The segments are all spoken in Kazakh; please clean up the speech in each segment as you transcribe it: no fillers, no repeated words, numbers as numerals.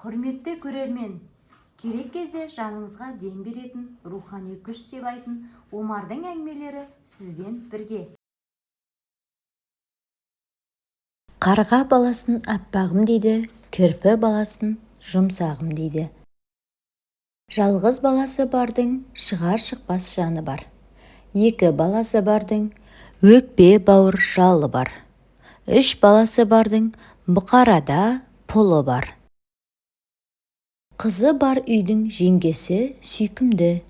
Құрметті көрермен, керек кезде жаныңызға дем беретін, рухани күш сыйлайтын Омардың әңгімелері сізбен бірге. Қарға баласын аппағым дейді, кірпі баласын жұмсағым дейді. Жалғыз баласы бардың шығар-шықпас жаны бар. Екі баласы бардың өкпе-бауыр жалы бар. Үш баласы бардың бұқарада пұлы бар. Қызы бар үйдің жеңгесі сүйкімді.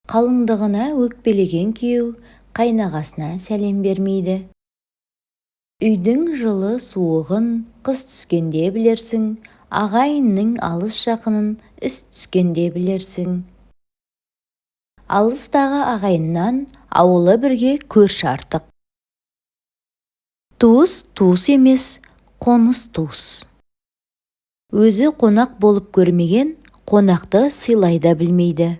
Қалыңдығына өкпелеген күйеу қайнағасына сәлем бермейді. Үйдің жылы-суығын қыс түскенде білерсің, ағайынның алыс-жақынын іс түскенде білерсің. Алыстағы ағайыннан ауылы бірге көрші артық. Туыс туыс емес, қоныс туыс. Өзі қонақ болып көрмеген, қонақты сыйлай да білмейді.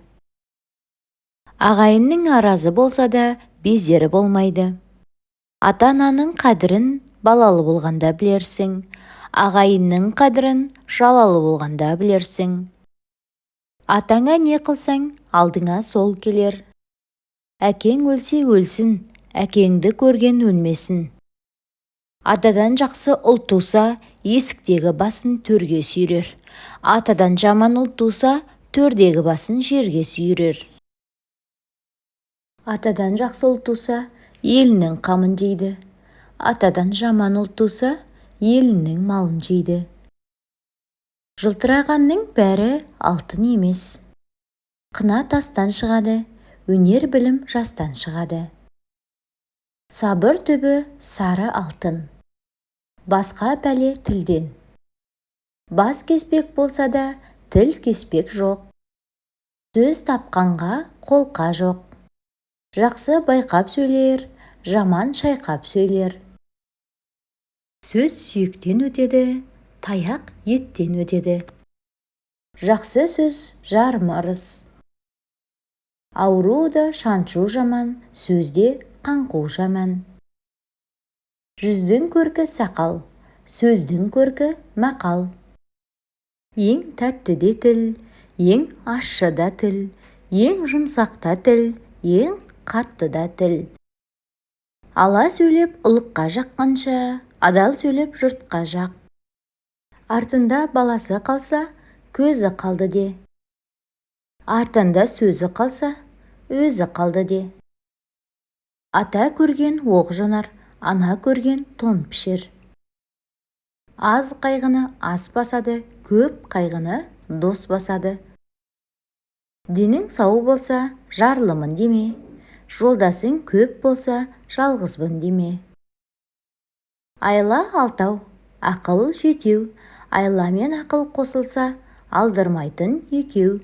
Ағайынның аразы болса да, безері болмайды. Ата-ананың қадірін балалы болғанда білерсің, ағайынның қадірін жалалы болғанда білерсің. Атаңа не қылсаң, алдыңа сол келер. Әкең өлсе өлсін, әкеңді көрген өлмесін. Атадан жақсы ұл туса, есіктегі басын төрге сүйрер. Атадан жаман ұл туса, төрдегі басын жерге сүйрер. Атадан жақсы ұл туса, елінің қамын жейді. Атадан жаман ұл туса, елінің малын жейді. Жылтырағанның бәрі алтын емес. Қына тастан шығады, өнер-білім жастан шығады. Сабыр түбі сары алтын. Басқа пәле тілден. Бас кеспек болса да, тіл кеспек жоқ. Сөз тапқанға қолқа жоқ. Жақсы байқап сөйлер, жаман шайқап сөйлер. Сөз сүйектен өтеді, таяқ еттен өтеді. Жақсы сөз жарым ырыс. Ауру да шаншу жаман, сөз де қаңқу жаман. Жүздің көркі сақал, сөздің көркі мақал. Ең тәтті де тіл, ең ащы да тіл, ең жұмсақ та тіл, ең қатты да тіл. Ала сөйлеп ұлыққа жаққанша, адал сөйлеп жұртқа жақ. Артында баласы қалса, көзі қалды де. Артында сөзі қалса, өзі қалды де. Ата көрген оқ жонар, ана көрген тон пішер. Аз қайғыны ас басады, көп қайғыны дос басады. Денің сау болса, жарлымын деме, жолдасың көп болса, жалғызбын деме. Айла алтау, ақыл жетеу, айла мен ақыл қосылса, алдырмайтын екеу.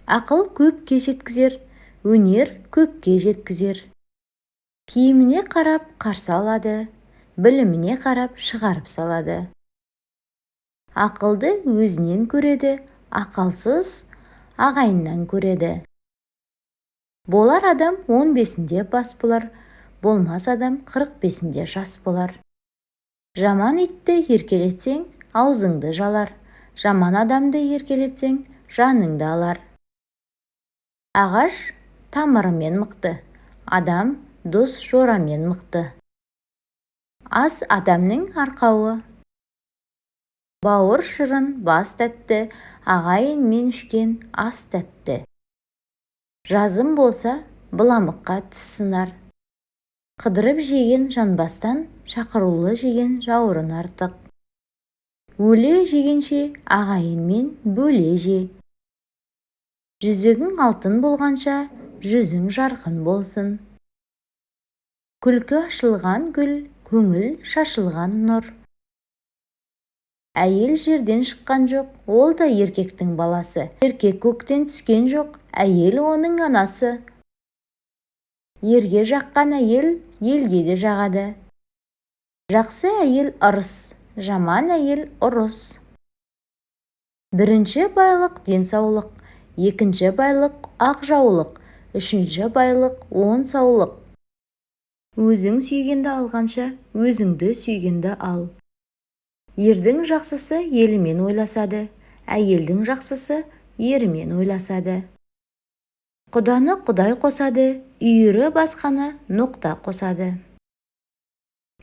Ақыл көпке жеткізер, өнер көкке жеткізер. Киіміне қарап қарсы алады, біліміне қарап шығарып салады. Ақылды өзінен көреді, ақылсыз ағайыннан көреді. Болар адам 15-інде бас болар, болмас адам 45-інде жас болар. Жаман итті еркелетсең, аузыңды жалар, жаман адамды еркелетсең, жаныңды алар. Ағаш тамырымен мықты, адам дос-жорамен мықты. Ас адамның арқауы. Бауыр шырын, бас тәтті, ағайынмен ішкен ас тәтті. Жазым болса, быламыққа тіс сынар. Қыдырып жеген жанбастан, шақырулы жеген жауырын артық. Өле жегенше, ағайынмен бөле же. Жүзігің алтын болғанша, жүзің жарқын болсын. Күлкі ашылған гүл, көңіл шашылған нұр. Әйел жерден шыққан жоқ, ол да еркектің баласы. Еркек көктен түскен жоқ, әйел оның анасы. Ерге жаққан әйел елге де жағады. Жақсы әйел ырыс, жаман әйел ұрыс. Бірінші байлық денсаулық, екінші байлық ақ жаулық, үшінші байлық он саулық. Өзің сүйгенді алғанша, өзіңді сүйгенді ал. Ердің жақсысы елімен ойласады, әйелдің жақсысы ерімен ойласады. Құданы Құдай қосады, үйірі басқаны ноқта қосады.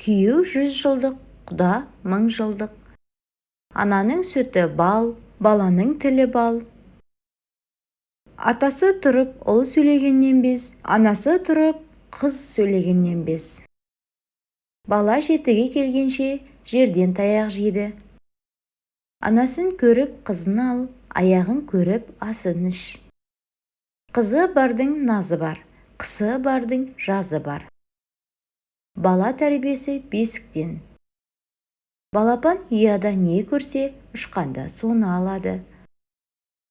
Күйеу 100 жылдық, құда 1000 жылдық. Ананың сүті бал, баланың тілі бал. Атасы тұрып ұл сөйлегеннен без, анасы тұрып қыз сөйлегеннен без. Бала жетіге келгенше жерден таяқ жейді. Анасын көріп қызын ал, аяғын көріп асын іш. Қызы бардың назы бар, қысы бардың жазы бар. Бала тәрбиесі бесіктен. Балапан ұяда не көрсе, ұшқанда соны алады.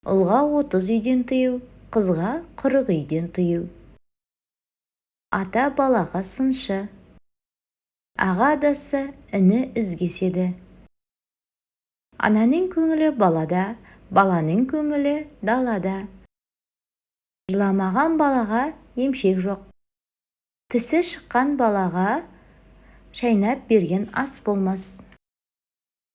Ұлға 30 үйден тыю, қызға 40 үйден тыю. Ата балаға сыншы. Аға адасса, іні із кеседі. Ананың көңілі балада, баланың көңілі далада. Жыламаған балаға емшек жоқ. Тісі шыққан балаға шайнап берген ас болмас.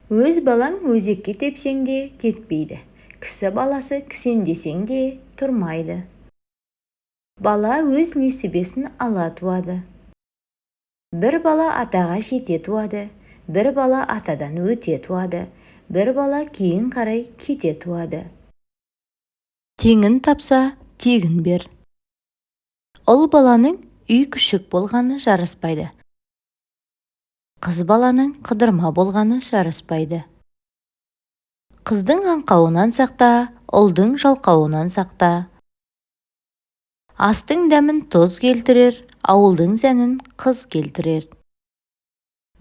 Өз балаң өзекке тепсең де кетпейді, кісі баласы кісендесең де тұрмайды. Бала өз несібесін ала туады. Бір бала атаға жете туады, бір бала атадан өте туады, бір бала кейін қарай кете туады. Теңін тапса, тегін бер. Ұл баланың үй күшік болғаны жараспайды, қыз баланың қыдырма болғаны жараспайды. Қыздың аңқауынан сақта, ұлдың жалқауынан сақта. Астың дәмін тұз келтірер, ауылдың сәнін қыз келтірер.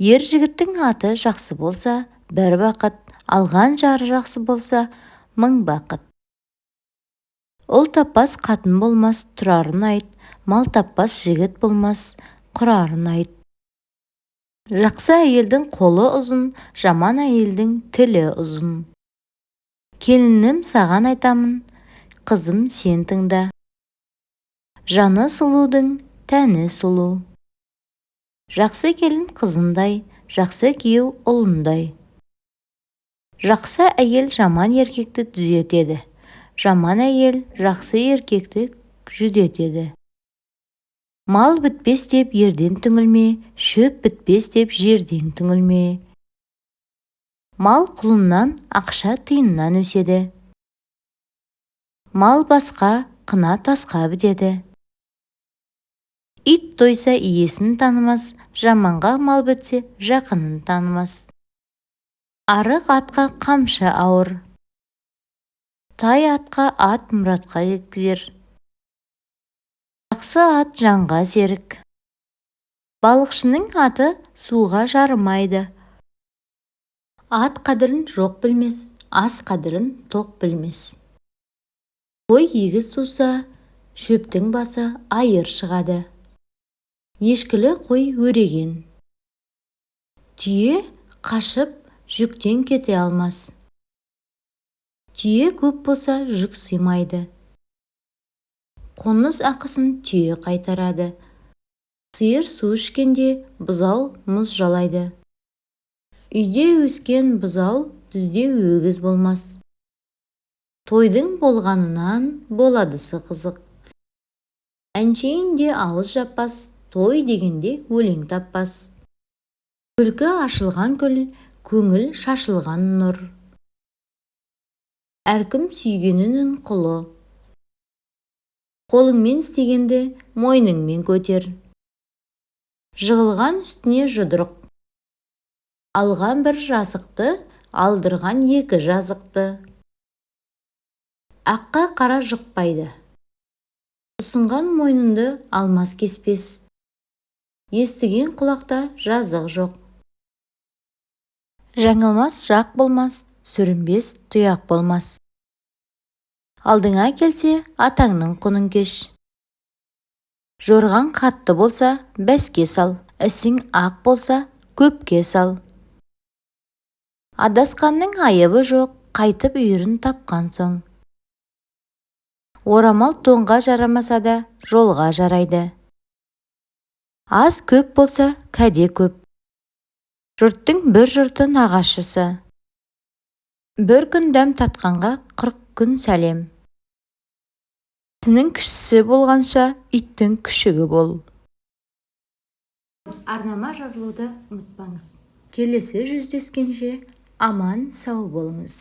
Ер жігіттің аты жақсы болса, бір бақыт, алған жары жақсы болса, мың бақыт. Ұл таппас қатын болмас, тұрарын айт, мал таппас жігіт болмас, құрарын айт. Жақсы әйелдің қолы ұзын, жаман әйелдің тілі ұзын. Келінім, саған айтамын, қызым, сен тыңда. Жаны сұлудың тәні сұлу. Жақсы келін қызындай, жақсы күйеу ұлындай. Жақсы әйел жаман еркекті түзетеді, жаман әйел жақсы еркекті жүдетеді. Мал бітпес деп ерден түңілме, шөп бітпес деп жерден түңілме. Мал құлыннан, ақша тиыннан өседі. Мал басқа, қына тасқа бітеді. Ит тойса, иесін танымас, жаманға мал бітсе, жақынын танымас. Арық атқа қамшы ауыр. Тай атқа ат мұратқа жеткізер. Жақсы ат жанға серік. Балықшының аты суға жарымайды. Ат қадірін жоқ білмес, ас қадірін тоқ білмес. Қой егіз туса, шөптің басы айыр шығады. Ешкілі қой өреген. Түйе қашып жүктен кете алмас. Түйе көп болса, жүк сыймайды. Қоныс ақысын түйе қайтарады. Сиыр су ішкенде, бұзау мұз жалайды. Үйде өскен бұзау түзде өгіз болмас. Тойдың болғанынан боладысы қызық. Әншейінде ауыз жаппас, той дегенде өлең таппас. Күлкі ашылған күл, көңіл шашылған нұр. Әркім сүйгенінің құлы. Қолыңмен істегенді мойныңмен көтер. Жығылған үстіне жұдырық. Алған бір жазықты, алдырған екі жазықты. Аққа қара жұқпайды. Ұсынған мойныңды алмас кеспес. Естіген құлақта жазық жоқ. Жаңылмас жақ болмас, сүрінбес тұяқ болмас. Алдыңа келсе, атаңның құнын кеш. Жорғаң қатты болса, бәске сал, ісің ақ болса, көпке сал. Адасқанның айыбы жоқ, қайтып үйірін тапқан соң. Орамал тонға жарамаса да, жолға жарайды. Ас көп болса, кәде көп. Жұрттың бір жұрты нағашысы. Бір күн дәм татқанға 40 күн сәлем. Кісінің кішісі болғанша, иттің күшігі бол. Арнама жазылуды ұмытпаңыз. Келесі жүздескенше аман сау болыңыз.